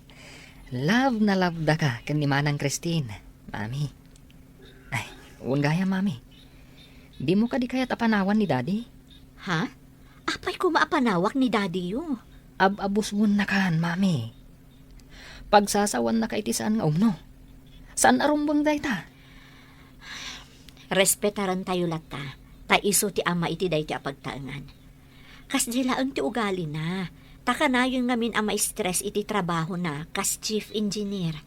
Love na love daka ken ni Manang Christine, Mami. Ay, wen gayam, Mami. Dimo kadi kayat a panawan ni Daddy? Ha? Apay koma a panawak ni Daddy-yo? Ab-abuswennaka, Mami. Pagsasawannaka iti saan nga umno. Saan a rumbeng dayta. Respetarentayo latta, ta isu ti ama iti daytoy a pagtaengan. Kasdiay laeng ti ugalina, ta kanayon ngamin a ma-stress iti trabahona kas chief engineer.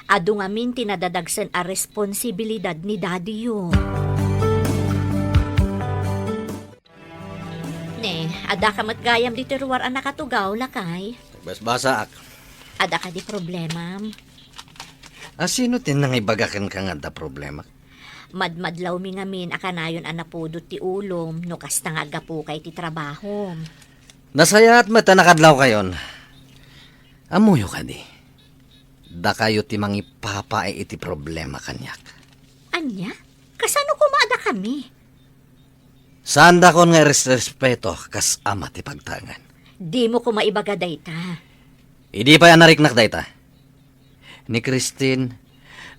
Adu ngamin ti nadadagsen a responsibilidad ni Daddy-yo. Ne, addaka met gayam ditoy ruar a nakatugaw, lakay? Basbasaak. Adda kadi problemam? A, sino ti nangibaga kenka nga adda problema? Madmadlawmi ngamin a kanayon a napudot ti ulom no kasta nga aggapuka iti trabahom. Nasayaat met a nakadlawkayon. Ammoyo kadi, dakayo ti mangipapaay iti problema kaniak. Ania? Kasano koma a dakami? Saandakon nga iresrespeto kas ama ti pagtaengan. Dimo koma ibaga dayta. Idi pay a nariknak dayta. Ni Christine,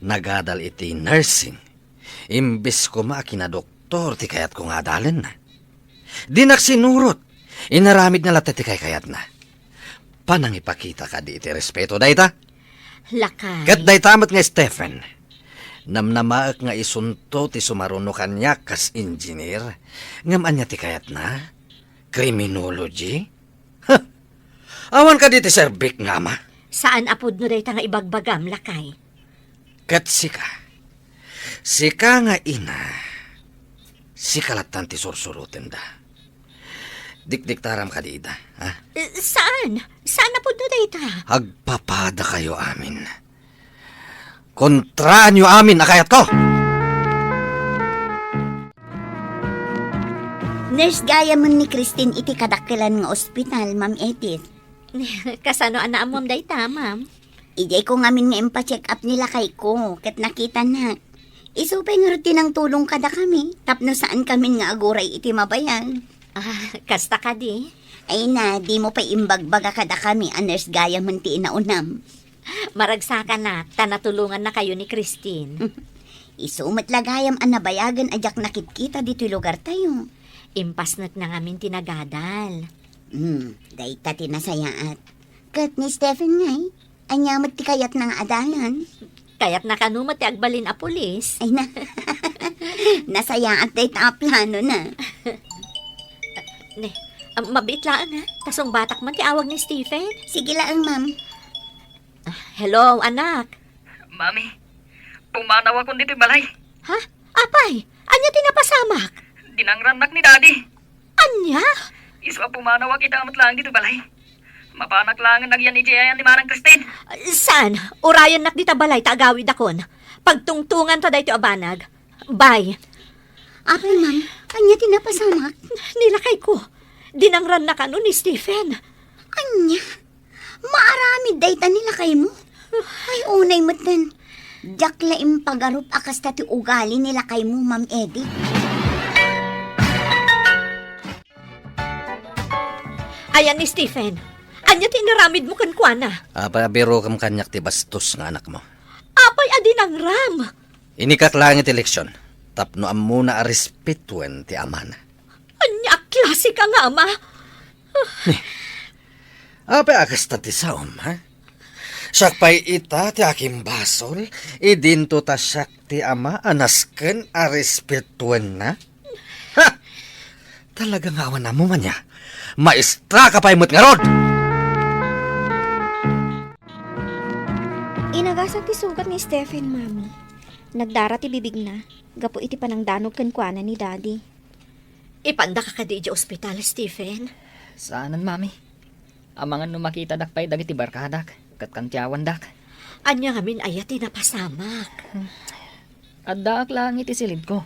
nagadal iti nursing. Imbes koma a kinadoktor ti kayatko nga adalenna. Dinak sinurot, inaramidna latta ti kaykayatna. Panangipakita kadi iti respeto dayta? Lakay. Ket dayta met nga Stephen, namnamaek nga isunto ti sumaruno kaniak kas engineer. Ngem ania ti kayatna? Criminology? Huh! Awan kadi ti serbik nga ama? Saan a pudno dayta nga ibagbagam, lakay. Ket sika, sika nga ina, Sika lattan ti sursurotenda. Dikdiktaram kadi ida, ha? Eh, saan? Saan a pudno dayta? Agpapadakayo amin. Kontraanyo amin a kayatko! Nurse gayamen ni Christine iti kadakkelan nga ospital, Ma'am Edith. Kasano a naammom dayta, ma'am? Idiay ko ngamin nga impacheck up ni lakayko, ket nakitanak. Isu pay ngarud ti nangtulong kadakami, tapno saankamin nga aguray iti mabayag. Ah, kasta kadi? Ay na, dimo pay imbagbaga kadakami a nurse gayamen ti inaunam. Maragsakanak, ta natulongannakayo ni Christine. Isu met la gayam a nabayagen a diak nakitkita ditoy lugartayo. Impasnekna ngamin ti nagadal. Hmm, dayta ti nasayaat. Ket ni Stephen ngay, ania met ti kayatna nga adalan? Kayatna kano met ti agbalin a pulis. Ay na. Nasayaat dayta a planona. Ne, ah, mabiit laeng, ha? Ta sungbatak man ti awag ni Stephen. Sige laeng, ma'am. Ah, hello, anak. Mami, pumanawakon ditoy balay. Ha? Apay, ania ti napasamak? Dinangrannak ni Daddy. Ania? Isu a pumanawak ita met laeng ditoy balay. Mapanak laengen agyan idiay ayan ni Manang Christine. Saan? Urayennak dita balay ta agawidakon. Pagtungtonganta daytoy a banag. Bye. Apay, ma'am, ania ti napasamak? Ni lakayko. Dinangranna kano ni Stephen. Ania? Maaramid dayta ni lakaymo? Ay, unay metten. Diak la impagarup a kasta ti ugali ni lakaymo, Ma'am Edith. Ayan ni Stephen. Ania ti inaramidmo kenkuana? Apay a birokem kaniak ti bastos nga anakmo? Apay a dinangram? Inikak laeng iti leksyon tapno ammona a respetuen ti amana. Ania a klasika nga ama? Apay a kasta ti saom, ha? Siak pay ita ti akimbasol, idinto ta siak ti ama a nasken a respetuenna? Ha! Talaga nga awan ammo man ya. Maestraka pay met ngarud! Inagasat ti sugat ni Stephen, Mami. Nagdara ti bibigna gapu iti panangdanog kenkuana ni Daddy. Ipandaka kadi idiay ospital, Stephen? Saanen, Mami. Amangan no makitadak pay dagiti barkadak ket kantiawandak. Ania ngamin aya ti napasamak? Addaak laeng iti silidko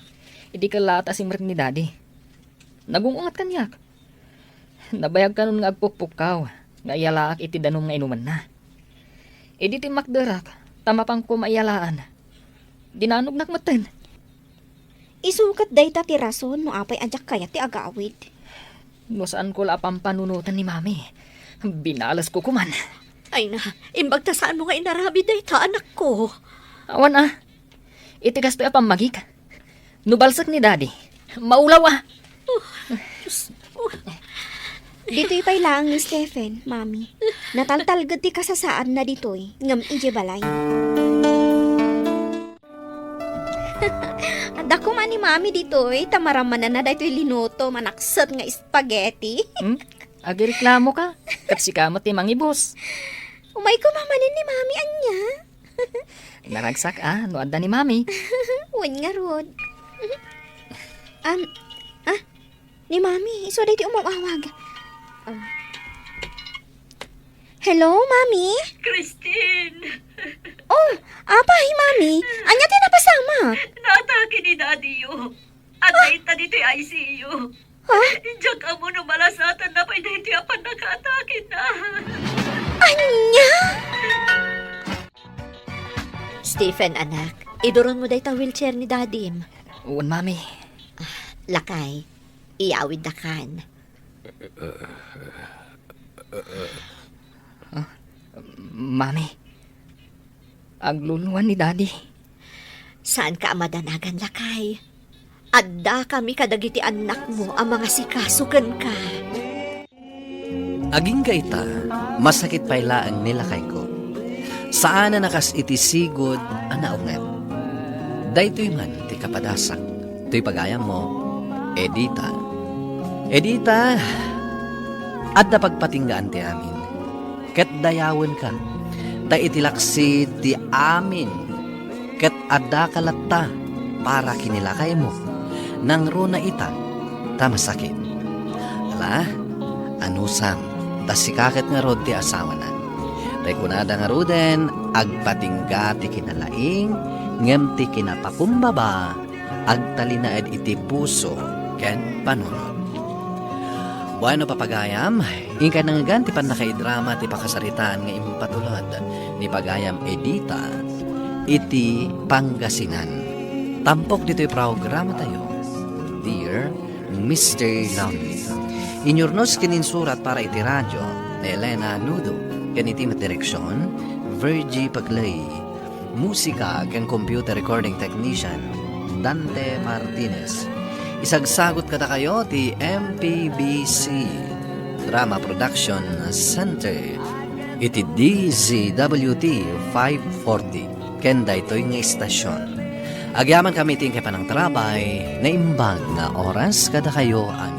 idi kellaat a simrek ni Daddy. Nagung-unget kaniak. Nabayag kanon nga agpukpukkaw nga iyalaak iti danum nga inumanna. Idi timmakderak ta mapanko maiyalaan, dinanognak metten. Isu ket dayta ti rason no apay a diak kayat ti agawid. No saanko la a pampanunoten ni Mami, binalesko koman. Ay na, imbag ta saanmo nga inaramid dayta, anakko. Awan a. Iti kastoy a pammagik, no balsek ni Daddy, maulaw a. Ditoy pay laeng ni Stephen, Mami. Nataltalged ti kasasaadna ditoy, ngem idiay balay. Adda koma ni Mami ditoy, ta maramananna daytoy linuto, manakset nga spaghetti. Hmm? Agireklamo ka? Ket sika met ti mangibus. Umay koma manen ni Mami, ania? Naragsak a no adda ni Mami. Wen ngarud. Am, ah, ni Mami, isu daytoy umawawag. Am. Hello, Mami? Christine! Oh, apay, Mami? Ania ti napasamak? Naatake ni Daddy-yo. Adda ita ditoy I C U. Ha? Diak ammo no malasatanna pay daytoy a pannakaatakenna. Ania? Stephen, anak, iduronmo dayta wheelchair ni Dadim. Wen, Mami. Ah, lakay, iyawiddakan. Ah, Mami, agluluan ni Daddy. Saanka a madanagan, lakay. Addakami kadagiti annakmo a mangasikaso kenka. Agingga ita, masakit pay laeng ni lakayko. Saanen a kas iti sigud a naunget. Daytoy man ti kapadasak. Toy pagayammo, Edita. Edita, adda pagpatinggaan ti amin. Ket dayawenka, ta iti laksi ti amin, ket addaka latta para ken ni lakaymo. nangruna ita ta masakit. Ala, anusam, ta sika ket ngarud ti asawana. Tay kunada ngaruden, agpatingga ti kinalaing, ngem ti kinapakumbaba, agtalinaed iti puso ken panunot. Bueno, papagayam, inka nangngegan ti pannakaidrama ti pakasaritaan nga impatulod ni Pagayam Edita iti Pangasinan. Tampok ditoy programatayo, Dear Mister Lonely. Inyurnos ken insurat para iti radio ni Elena Nudo ken iti met direksyon, Virgie Paglay. Musika ken computer recording technician, Dante Martinez. Isagsagot kadakayo ti M P B C Drama Production Center iti D Z W T five forty ken daytoy nga istasyon. Agyamankami iti inkay panangtarabay, naimbag nga oras kadakayo a